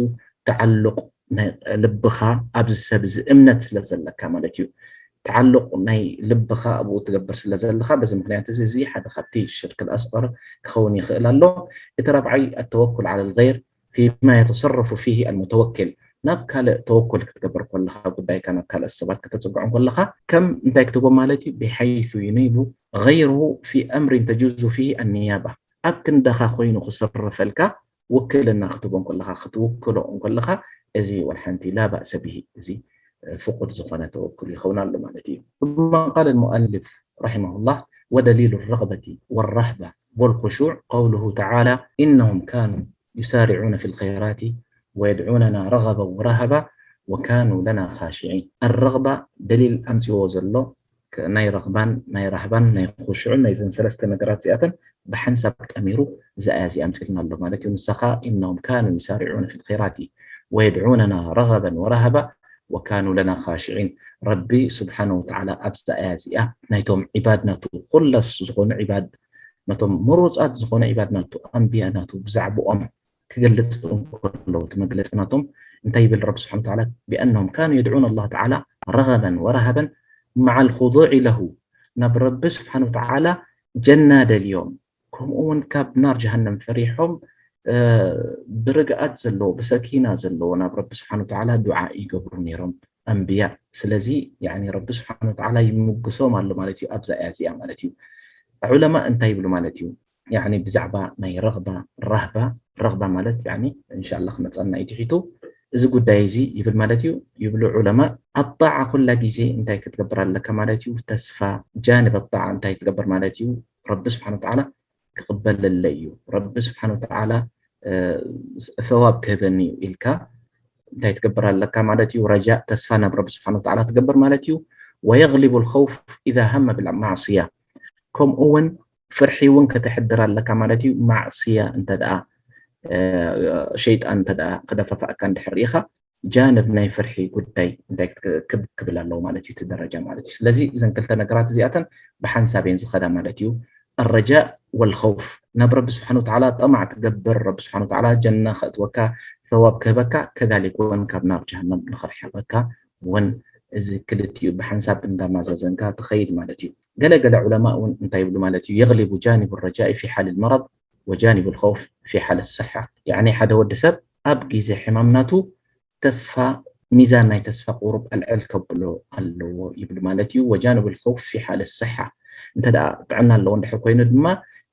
ተዓሉቕ ናይ ልብኻ ኣብዚ ሰብ እዚ እምነት ስለ ዘለካ ማለት እዩ። ተዓሉቕ ናይ ልብኻ ኣብኡ ትገብር ስለ ዘለኻ፣ በዚ ምኽንያት እዚ፣ እዚ ሓደ ካብቲ ሽርክ ኣልኣስገር ክኸውን ይኽእል ኣሎ። እቲ ራብዓይ ኣተወኩል ዓላ ልገይር ፊማ የተሰረፉ ፊሂ ኣልሙተወክል፣ ናብ ካልእ ተወኩል ክትገብር ከለኻ፣ ጉዳይካ ናብ ካልእ ሰባት ከተጽግዖ ከለኻ፣ ከም እንታይ ክትቦ ማለት እዩ? ብሐይሱ ዩኒቡ ገይሩሁ ፊ ኣምሪን ተጁዙ ፊሂ ኣንያባ፣ ኣብ ክንዳኻ ኮይኑ ክስርፈልካ ውክልና ክትቦ እንከለኻ፣ ክትውክሎ እንከለኻ፣ እዚ ወልሓንቲ ላ ባእሰ ብሂ፣ እዚ ፍቁድ ዝኾነ ተወኩል ይኸውን ኣሎ ማለት እዩ። ثم قال المؤلف رحمه الله: ودليل الرغبة والرهبة والخشوع قوله تعالى: إنهم كانوا يسارعون في الخيرات ويدعوننا رغبا ورهبا وكانوا لنا خاشعين። ኣረግባ ደሊል ኣምፅዎ ዘሎ ናይ ረግባን ናይ ራህባን ናይ ኹሽዑን ናይዘን ሰለስተ ነገራት እዚኣተን ብሓንሳብ ጠሚሩ እዚ ኣያ እዚ ኣምፅልና ኣሎ ማለት እዩ። ንሳኻ إنهم كانوا يسارعون في الخيرات ويدعوننا رغبا ورهبا وكانوا لنا خاشعين። ረቢ ስብሓነ ወተዓላ ኣብዚ ኣያ እዚኣ ናይቶም ዒባድ ናቱ ኩለስ ዝኾኑ ዒባድ፣ ነቶም ምሩፃት ዝኾነ ዒባድ ናቱ ኣንብያ ናቱ ብዛዕባኦም ክገልፅ እንከሎ እቲ መግለፂ ናቶም እንታይ ይብል ረቢ ስብሓነ ወተዓላ? بأنهم كانوا يدعون الله تعالى رغبا ورهبا مع الخضوع له። ናብ ረቢ ስብሓነ ወተዓላ ጀና ደልዮም፣ ከምኡ እውን ካብ ናር ጀሃነም ፈሪሖም ብርግኣት ዘለዎ ብሰኪና ዘለዎ ናብ ረቢ ስብሓነ ወተዓላ ዱዓ ይገብሩ ነይሮም ኣንብያ። ስለዚ ያኒ ረቢ ስብሓነ ወተዓላ ይምጉሶም ኣሎ ማለት እዩ ኣብዛ ኣያ እዚኣ ማለት እዩ። ዑለማ እንታይ ይብሉ ማለት እዩ? ያኒ ብዛዕባ ናይ ረግባ ራህባ፣ ረግባ ማለት ያኒ እንሻላ ክመፀና እዩ ድሒቱ። እዚ ጉዳይ እዚ ይብል ማለት እዩ። ይብሉ ዑለማ ኣብ ጣዓ ኩላ ግዜ እንታይ ክትገብር ኣለካ ማለት እዩ? ተስፋ ጃንብ ጣዓ እንታይ ትገብር ማለት እዩ? ረቢ ስብሓነ ወተዓላ ክቕበለለይ እዩ፣ ረቢ ስብሓነ ወተዓላ ሰዋብ ክህበኒ እዩ ኢልካ እንታይ ትገብር ኣለካ ማለት እዩ? ረጃእ፣ ተስፋ ናብ ረቢ ስብሓነ ወተዓላ ትገብር ማለት እዩ። ويغلب الخوف إذا هم بالمعصية። ከምኡ እውን ፍርሒ እውን ከተሕድር ኣለካ ማለት እዩ። ማዕስያ እንተ ደኣ ሸይጣን እንተ ደኣ ክደፋፍኣካ እንድሕር ርኢኻ ጃንብ ናይ ፍርሒ ጉዳይ እንታይ ክብ ክብል ኣለዎ ማለት እዩ፣ እቲ ደረጃ ማለት እዩ። ስለዚ እዘን ክልተ ነገራት እዚኣተን ብሓንሳብ እየን ዝኸዳ ማለት እዩ። ኣረጃእ ወልኸውፍ፣ ናብ ረቢ ስብሓን ወተዓላ ጠማዕ ትገብር፣ ረቢ ስብሓን ወተዓላ ጀና ከእትወካ፣ ሰዋብ ክህበካ፣ ከዛሊክ እውን ካብ ናብ ጀሃነም ንኸርሕቐካ እውን እዚ ክልቲኡ ብሓንሳብ እንዳማዛዘንካ ትኸይድ ማለት እዩ። ገለ ገለ ዑለማ እውን እንታይ ይብሉ ማለት እዩ? የግሊቡ ጃኒቡ ረጃኢ ፊ ሓል ልመረድ ወጃኒቡ ልኸውፍ ፊ ሓል ሰሓ። ያዕኒ ሓደ ወዲ ሰብ ኣብ ግዜ ሕማም ናቱ ተስፋ፣ ሚዛን ናይ ተስፋ ቁሩብ ኣልዕል ከብሎ ኣለዎ ይብል ማለት እዩ። ወጃንብ ልኸውፍ ፊ ሓል ሰሓ፣ እንተ ደኣ ጥዕና ኣለዎ እንድሕር ኮይኑ ድማ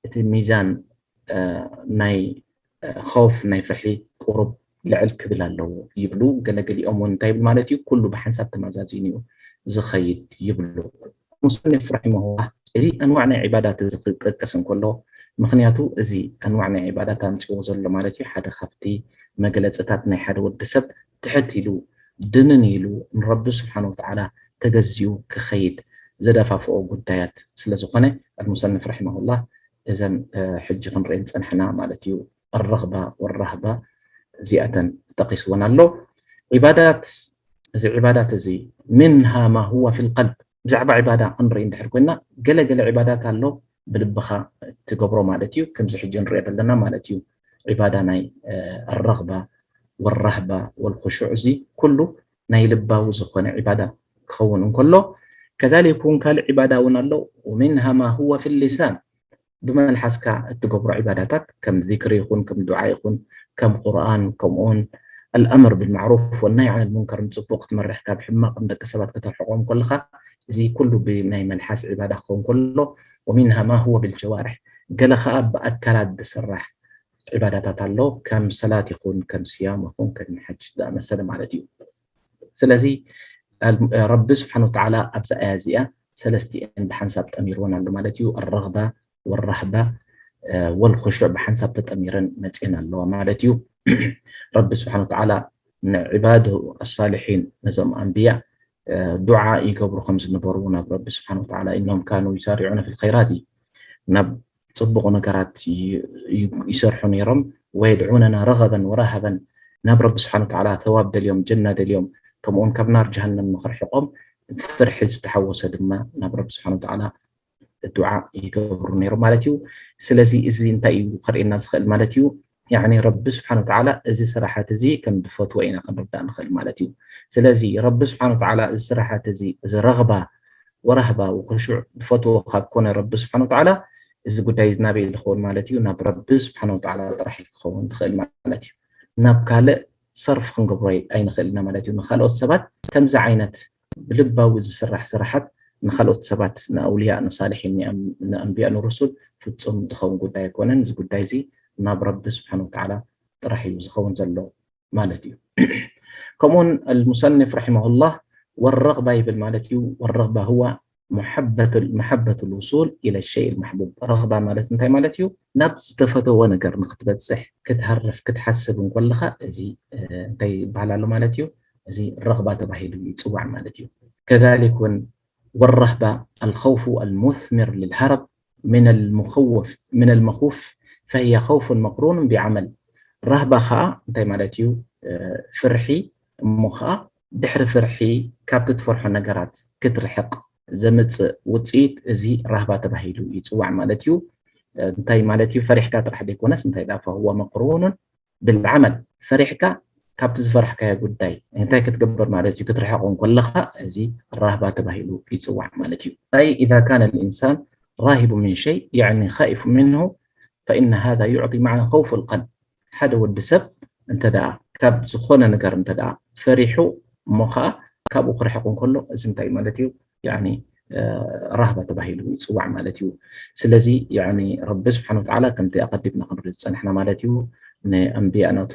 እቲ ሚዛን ናይ ኸውፍ ናይ ፍርሒ ቁሩብ ልዕል ክብል ኣለዎ ይብሉ። ገለገሊኦም እውን እንታይ ይብል ማለት እዩ? ኩሉ ብሓንሳብ ተመዛዚኑ እዩ ዝኸይድ ይብሉ። ሙሰኒፍ ረሒመሁላህ እዚ ኣንዋዕ ናይ ዒባዳት እዚ ክጠቅስ እንከሎ፣ ምኽንያቱ እዚ ኣንዋዕ ናይ ዒባዳት ኣምፅዎ ዘሎ ማለት እዩ ሓደ ካብቲ መግለፅታት ናይ ሓደ ወዲ ሰብ ትሕት ኢሉ ድንን ኢሉ ንረቢ ስብሓን ወተዓላ ተገዚኡ ክኸይድ ዘደፋፍኦ ጉዳያት ስለ ዝኾነ፣ ኣልሙሰንፍ ረሒመሁላህ እዘን ሕጂ ክንሪኤን ዝፀንሕና ማለት እዩ። ኣረግባ ወራህባ እዚኣተን ጠቂስወን ኣሎ። ዒባዳት፣ እዚ ዒባዳት እዚ ምንሃ ማ ሁወ ፊል ቀልብ፣ ብዛዕባ ዒባዳ ክንርኢ እንድሕር ኮይና፣ ገለ ገለ ዒባዳት ኣሎ ብልብኻ ትገብሮ ማለት እዩ። ከምዚ ሕጂ ንሪኦ ዘለና ማለት እዩ። ዒባዳ ናይ ኣረግባ ወራህባ ወልኹሹዕ፣ እዚ ኩሉ ናይ ልባዊ ዝኾነ ዒባዳ ክኸውን እንከሎ፣ ከዛሊክ እውን ካልእ ዒባዳ እውን ኣሎ። ወሚንሃ ማ ሁወ ፊል ሊሳን፣ ብመልሓስካ እትገብሮ ዒባዳታት ከም ዚክሪ ይኹን ከም ዱዓ ይኹን ከም ቁርኣን ከምኡውን ኣልኣምር ብልማዕሩፍ ወናይ ዓን ልሙንከር፣ ንፅቡቅ ክትመርሕ ካብ ሕማቅ ንደቂ ሰባት ከተርሕቆም ከለካ፣ እዚ ኩሉ ብናይ መልሓስ ዒባዳ ክኸውን ከሎ፣ ወሚንሃ ማ ሁወ ብልጀዋርሕ፣ ገለ ከዓ ብኣካላት ዝስራሕ ዒባዳታት ኣሎ። ከም ሰላት ይኹን ከም ስያም ይኹን ከም ሓጅ ዝኣመሰለ ማለት እዩ። ስለዚ ረቢ ስብሓን ወተዓላ ኣብዛ ኣያ እዚኣ ሰለስቲአን ብሓንሳብ ጠሚርወን ኣሎ ማለት እዩ። ኣረግባ ወራህባ ወልኹሹዕ ብሓንሳብ ተጠሚረን መፅአን ኣለዋ ማለት እዩ። ረቢ ስብሓን ወተዓላ ንዕባዱ ኣሳልሒን ነዞም ኣንብያ ዱዓ ይገብሩ ከም ዝነበሩ ናብ ረቢ ስብሓን ወተዓላ፣ ኢኖም ካኑ ይሳሪዑነ ፊል ኸይራት እዩ፣ ናብ ፅቡቕ ነገራት ይሰርሑ ነይሮም። ወየድዑነና ረገበን ወረሃበን፣ ናብ ረቢ ስብሓን ወተዓላ ተዋብ ደልዮም፣ ጀና ደልዮም፣ ከምኡውን ካብ ናር ጀሃነም ንኽርሕቆም ፍርሒ ዝተሓወሰ ድማ ናብ ረቢ ስብሓን ወተዓላ ዱዓ ይገብሩ ነይሮም ማለት እዩ። ስለዚ እዚ እንታይ እዩ ከርእየና ዝኽእል ማለት እዩ? ያኒ ረቢ ስብሓን ወተዓላ እዚ ስራሓት እዚ ከም ዝፈትዎ ኢና ክንርዳእ ንኽእል ማለት እዩ። ስለዚ ረቢ ስብሓን ወተዓላ እዚ ስራሓት እዚ፣ እዚ ረግባ ወራህባ ወኹሹዕ ዝፈትዎ ካብ ኮነ ረቢ ስብሓን ወተዓላ፣ እዚ ጉዳይ እዚ ናበይ ዝኸውን ማለት እዩ? ናብ ረቢ ስብሓን ወተዓላ ጥራሕ እዩ ክኸውን ዝኽእል ማለት እዩ። ናብ ካልእ ሰርፍ ክንገብሮ ኣይንኽእል ኢና ማለት እዩ። ንካልኦት ሰባት ከምዚ ዓይነት ብልባዊ ዝስራሕ ስራሓት ንካልኦት ሰባት፣ ንኣውልያ፣ ንሳልሒን፣ ንኣንብያ፣ ንሩሱል ፍጹም ዝኸውን ጉዳይ ኣይኮነን። እዚ ጉዳይ እዚ ናብ ረቢ ስብሓን ወተዓላ ጥራሕ እዩ ዝኸውን ዘሎ ማለት እዩ። ከምኡውን ኣልሙሰንፍ ረሒመሁላህ ወረግባ ይብል ማለት እዩ። ወረግባ ህዋ መሐበት ልውሱል ኢለ ሸይ ልመሕቡብ። ረግባ ማለት እንታይ ማለት እዩ? ናብ ዝተፈተወ ነገር ንክትበፅሕ ክትሃርፍ ክትሓስብ እንኮለካ፣ እዚ እንታይ ይበሃል ኣሎ ማለት እዩ? እዚ ረግባ ተባሂሉ ይፅዋዕ ማለት እዩ። ከዛሊክ እውን ወረህባ ኣልኸውፉ ኣልሙስሚር ልልሃረብ ምን ልመኹፍ ፈህየ ኸውፉን መቅሩኑን ቢዓመል። ራህባ ከዓ እንታይ ማለት እዩ? ፍርሒ እሞ ከዓ ድሕሪ ፍርሒ ካብቲ ትፈርሖ ነገራት ክትርሕቕ ዘምፅእ ውፅኢት እዚ ራህባ ተባሂሉ ይፅዋዕ ማለት እዩ። እንታይ ማለት እዩ? ፈሪሕካ ጥራሕ ዘይኮነስ እንታይ ደኣ ፈህወ መቅሩኑን ብልዓመል፣ ፈሪሕካ ካብቲ ዝፈራሕካዮ ጉዳይ እንታይ ክትገብር ማለት እዩ? ክትርሕቕ እንከለኻ እዚ ራህባ ተባሂሉ ይፅዋዕ ማለት እዩ። ኣይ ኢዛ ካነ ልኢንሳን ራሂቡ ምን ሸይ ያዕኒ ኻኢፉ ምንሁ ፈኢነ ሃዛ ዩዕጢ ማዕና ኸውፉ ልቀልብ። ሓደ ወዲ ሰብ እንተ ደኣ ካብ ዝኾነ ነገር እንተ ደኣ ፈሪሑ እሞ ኸዓ ካብኡ ክርሕቕ እንከሎ እዚ እንታይ ማለት እዩ? ያኒ ራህባ ተባሂሉ ይፅዋዕ ማለት እዩ። ስለዚ ያኒ ረቢ ስብሓን ወተዓላ ከምቲ ኣቐዲምና ክንርኢ ዝፀናሕና ማለት እዩ፣ ንኣንብያ ናቱ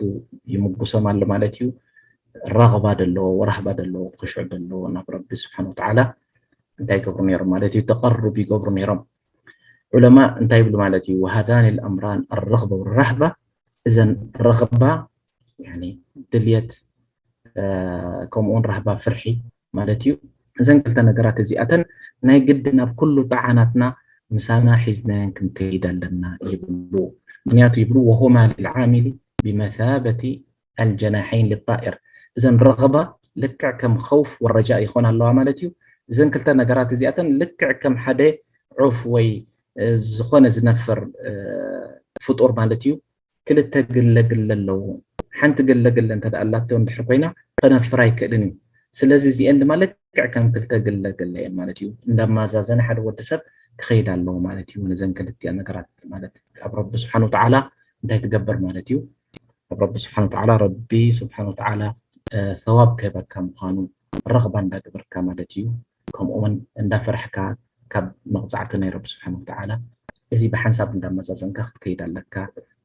ይምጉሶም ኣሎ ማለት እዩ። ረግባ ዘለዎ ወራህባ ዘለዎ ክሹዕ ዘለዎ ናብ ረቢ ስብሓን ወተዓላ እንታይ ይገብሩ ነይሮም ማለት እዩ? ተቐርብ ይገብሩ ነይሮም። ዑለማ እንታይ ይብሉ ማለት እዩ? ወሃዛኒ ልኣምራን ኣረግባ ወራህባ፣ እዘን ረግባ ድልየት ከምኡውን ራህባ ፍርሒ ማለት እዩ። እዘን ክልተ ነገራት እዚኣተን ናይ ግዲ ናብ ኩሉ ጣዓናትና ምሳና ሒዝናየን ክንከይድ ኣለና ይብሉ። ምክንያቱ ይብሉ ወሁማ ልልዓሚሊ ብመታበቲ ኣልጀናሐይን ልጣኢር። እዘን ረግባ ልክዕ ከም ኸውፍ ወረጃ ይኾን ኣለዋ ማለት እዩ። እዘን ክልተ ነገራት እዚኣተን ልክዕ ከም ሓደ ዑፍ ወይ ዝኾነ ዝነፍር ፍጡር ማለት እዩ። ክልተ ግለ ግለ ኣለዎ። ሓንቲ ግለ ግለ እንተ ደኣ ኣላቶ እንድሕር ኮይና ከነፍር ኣይክእልን እዩ። ስለዚ እዚአን ድማ ልክዕ ከም ክልተ ግለ ግለ እየን ማለት እዩ። እንዳማዛዘነ ሓደ ወዲ ሰብ ክኸይድ ኣለዎ ማለት እዩ። ነዘን ክልቲኣ ነገራት ማለት ኣብ ረቢ ስብሓን ወተዓላ እንታይ ትገብር ማለት እዩ? ኣብ ረቢ ስብሓን ወተዓላ፣ ረቢ ስብሓን ወተዓላ ሰዋብ ክህበካ ምዃኑ ረኽባ እንዳገበርካ ማለት እዩ። ከምኡ እውን እንዳፈራሕካ ካብ መቕፃዕቲ ናይ ረቢ ስብሓን ወተዓላ እዚ ብሓንሳብ እንዳመዛዘንካ ክትከይድ ኣለካ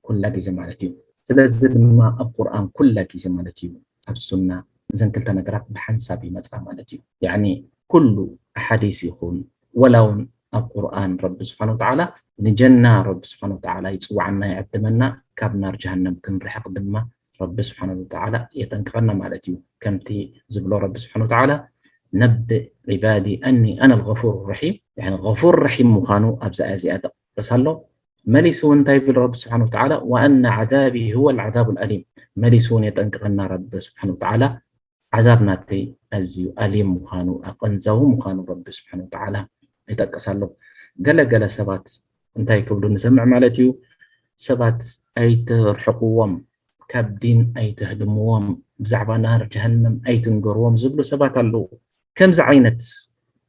ኩላ ግዜ ማለት እዩ። ስለዚ ድማ ኣብ ቁርኣን ኩላ ግዜ ማለት እዩ፣ ኣብ ሱና እዘን ክልተ ነገራት ብሓንሳብ ይመፃ ማለት እዩ። ያኒ ኩሉ ሓዲስ ይኹን ወላ እውን ኣብ ቁርኣን ረቢ ስብሓን ወተዓላ ንጀና ረቢ ስብሓን ወተዓላ ይፅዋዓና ይዕድመና፣ ካብ ናር ጀሃነም ክንርሕቕ ድማ ረቢ ስብሓን ወተዓላ የጠንቅቐና ማለት እዩ። ከምቲ ዝብሎ ረቢ ስብሓን ወተዓላ ነብእ ዒባዲ ኣኒ ኣነ ልغፉር ረሒም፣ غፉር ረሒም ምዃኑ ኣብዛ እዚኣ ጠቅስ ኣሎ። መሊሱ እውን እንታይ ይብል ረቢ ስብሓን ወተዓላ? ወኣነ ዓዛቢ ሁወ ልዓዛቡ ልኣሊም። መሊሱ እውን የጠንቅቐና ረቢ ስብሓን ወተዓላ ዓዛብ ናተይ ኣዝዩ ኣሊም ምዃኑ ኣቐንዛዊ ምዃኑ ረቢ ስብሓን ወተዓላ ይጠቅስ ኣሎ። ገለ ገለ ሰባት እንታይ ክብሉ ንሰምዕ ማለት እዩ? ሰባት ኣይትርሕቕዎም፣ ካብ ዲን ኣይትህድምዎም፣ ብዛዕባ ናር ጀሃነም ኣይትንገርዎም ዝብሉ ሰባት ኣለዉ። ከምዚ ዓይነት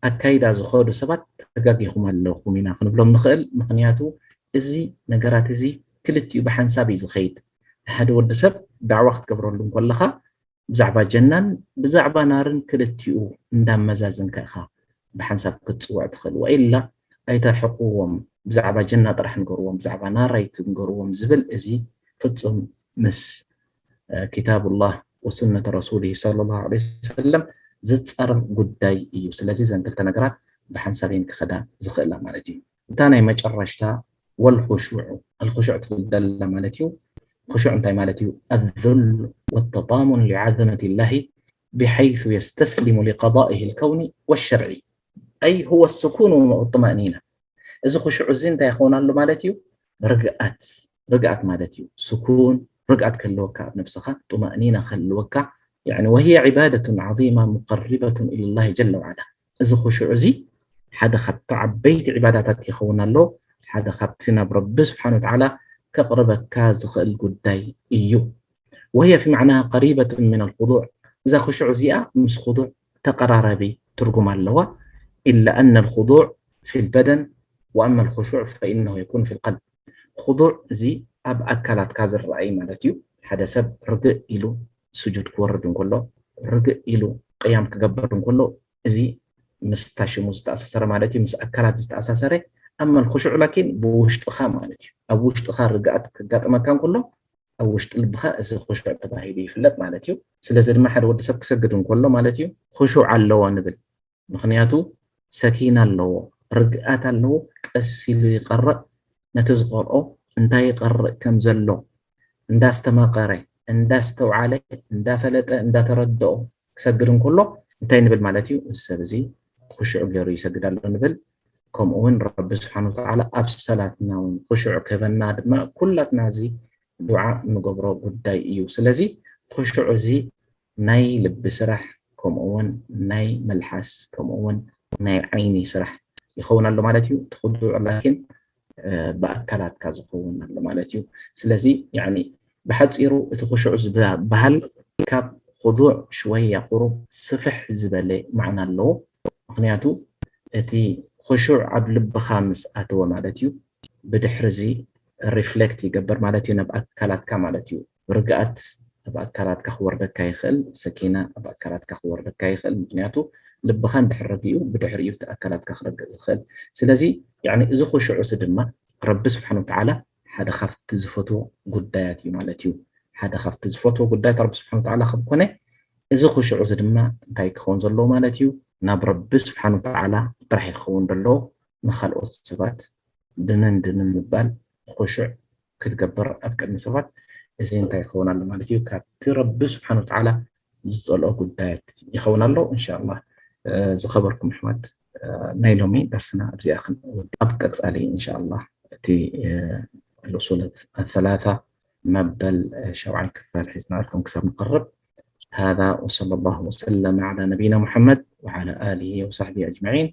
ኣካይዳ ዝኸዱ ሰባት ተጋጊኹም ኣለኹም ኢና ክንብሎም ንኽእል። ምኽንያቱ እዚ ነገራት እዚ ክልቲኡ ብሓንሳብ እዩ ዝኸይድ። ሓደ ወዲ ሰብ ዳዕዋ ክትገብረሉ እንከለኻ ብዛዕባ ጀናን ብዛዕባ ናርን ክልቲኡ እንዳመዛዘንካ ኢኻ ብሓንሳብ ክትፅውዕ ትኽእል። ወኢላ ኣይተርሕቕዎም፣ ብዛዕባ ጀና ጥራሕ ንገርዎም፣ ብዛዕባ ናር ኣይትንገርዎም ዝብል እዚ ፍፁም ምስ ኪታቡላህ ወሱነተ ረሱሊ ሰለላሁ ዐለይሂ ወሰለም ዝፃረር ጉዳይ እዩ። ስለዚ እዘን ክልተ ነገራት ብሓንሳብ እየን ክኸዳ ዝኽእላ ማለት እዩ። እታ ናይ መጨረሽታ ወልኹሹዕ፣ ኣልኹሹዕ ትብል ዘላ ማለት እዩ። ኹሹዕ እንታይ ማለት እዩ? ኣዙል ወተጣሙን ሊዓዘመት ላሂ ብሐይሱ የስተስሊሙ ሊቀዳኢሂ ልከውኒ ወሸርዒ ኣይ ሁወ ስኩን ወጥማእኒና። እዚ ኹሹዕ እዚ እንታይ ይኸውን ኣሎ ማለት እዩ? ርግኣት፣ ርግኣት ማለት እዩ። ስኩን ርግኣት ክህልወካ ኣብ ነብስኻ፣ ጡማእኒና ክህልወካ። ያዕኒ ወህየ ዒባደቱን ዓዚማ ሙቀሪበቱን ኢለላሂ ጀለ ወዓላ። እዚ ኹሹዕ እዚ ሓደ ካብቲ ዓበይቲ ዒባዳታት ይኸውን ኣሎ። ሓደ ካብቲ ናብ ረቢ ስብሓን ወተዓላ ከቕርበካ ዝኽእል ጉዳይ እዩ። ወህየ ፊ ማዕናሃ ቀሪበቱን ሚን ኣልኹዱዕ። እዛ ኹሹዕ እዚኣ ምስ ኹዱዕ ተቐራራቢ ትርጉም ኣለዋ። ኢላ ኣነ ኣልኹዱዕ ፊ ልበደን ወኣማ ኣልኹሹዕ ፈኢነሁ የኩኑ ፊ ልቀልብ። ኹዱዕ እዚ ኣብ ኣካላትካ ዝረኣይ ማለት እዩ። ሓደ ሰብ ርግእ ኢሉ ስጁድ ክወርድ እንከሎ፣ ርግእ ኢሉ ቅያም ክገብር እንከሎ፣ እዚ ምስታ ሽሙ ዝተኣሳሰረ ማለት እዩ፣ ምስ ኣካላት ዝተኣሳሰረ። ኣማ ኣልኹሹዕ ላኪን ብውሽጥኻ ማለት እዩ። ኣብ ውሽጥኻ ርግኣት ክጋጥመካ እንከሎ፣ ኣብ ውሽጢ ልብኻ እዚ ኹሹዕ ተባሂሉ ይፍለጥ ማለት እዩ። ስለዚ ድማ ሓደ ወዲ ሰብ ክሰግድ እንከሎ ማለት እዩ፣ ኹሹዕ ኣለዎ ንብል። ምኽንያቱ ሰኪና ኣለዎ፣ ርግኣት ኣለዎ፣ ቀስ ኢሉ ይቐርእ። ነቲ ዝቐርኦ እንታይ ይቐርእ ከም ዘሎ እንዳስተማቐረ፣ እንዳስተውዓለ፣ እንዳፈለጠ፣ እንዳተረድኦ ክሰግድ እንከሎ እንታይ ንብል ማለት እዩ? እዚ ሰብ እዚ ኹሹዕ ገይሩ ይሰግድ ኣሎ ንብል። ከምኡ እውን ረቢ ስብሓን ወተዓላ ኣብ ሰላትና እውን ኹሹዕ ክህበና ድማ ኩላትና እዚ ዱዓ ንገብሮ ጉዳይ እዩ። ስለዚ ኹሹዕ እዚ ናይ ልቢ ስራሕ፣ ከምኡ እውን ናይ መልሓስ፣ ከምኡ እውን ናይ ዓይኒ ስራሕ ይኸውን ኣሎ ማለት እዩ። እቲ ኹዱዕ ላኪን፣ እ፣ ብኣካላትካ ዝኸውን ኣሎ ማለት እዩ። ስለዚ ያዕኒ ብሓፂሩ እቲ ኹሹዕ ዝበሃል ካብ ኹዱዕ ሽወያ ቁሩብ ስፍሕ ዝበለ ማዕና ኣለዎ። ምኽንያቱ እቲ ኹሹዕ ኣብ ልብኻ ምስ ኣተወ ማለት እዩ፣ ብድሕሪ እዚ ሪፍሌክት ይገብር ማለት እዩ ናብ ኣካላትካ ማለት እዩ። ርግኣት ኣብ ኣካላትካ ክወርደካ ይኽእል፣ ሰኪና ኣብ ኣካላትካ ክወርደካ ይኽእል። ምኽንያቱ ልብኻ እንድሕር ረጊኡ ብድሕሪኡ እቲ ኣካላትካ ክረግእ ዝኽእል። ስለዚ ያዕኒ እዚ ኹሹዕ እዚ ድማ ረቢ ስብሓን ወተዓላ ሓደ ካብቲ ዝፈትዎ ጉዳያት እዩ ማለት እዩ። ሓደ ካብቲ ዝፈትዎ ጉዳያት ረቢ ስብሓን ወተዓላ ከም ኮነ፣ እዚ ኹሹዕ እዚ ድማ እንታይ ክኸውን ዘለዎ ማለት እዩ? ናብ ረቢ ስብሓን ወተዓላ ጥራሕ እዩ ክኸውን ዘለዎ። ንኻልኦት ሰባት ድንን ድንን ምባል፣ ኹሹዕ ክትገብር ኣብ ቅድሚ ሰባት፣ እዚ እንታይ ይኸውን ኣሎ ማለት እዩ? ካብቲ ረቢ ስብሓን ወተዓላ ዝጸልኦ ጉዳያት ይኸውን ኣሎ። እንሻላ፣ እ፣ ዝኸበርኩም ኣሕዋት፣ እ፣ ናይ ሎሚ ደርስና ኣብዚኣ ክንውድ-፣ ኣብ ቀጻሊ እንሻላ እቲ፣ እ፣ ልኡሱል ኣሰላሳ መበል፣ እ፣ ሸውዓይ ክፋል ሒዝናልኩም ክሳብ ንቐርብ፣ هذا وصلى الله وسلم على نبينا محمد وعلى آله وصحبه أجمعين.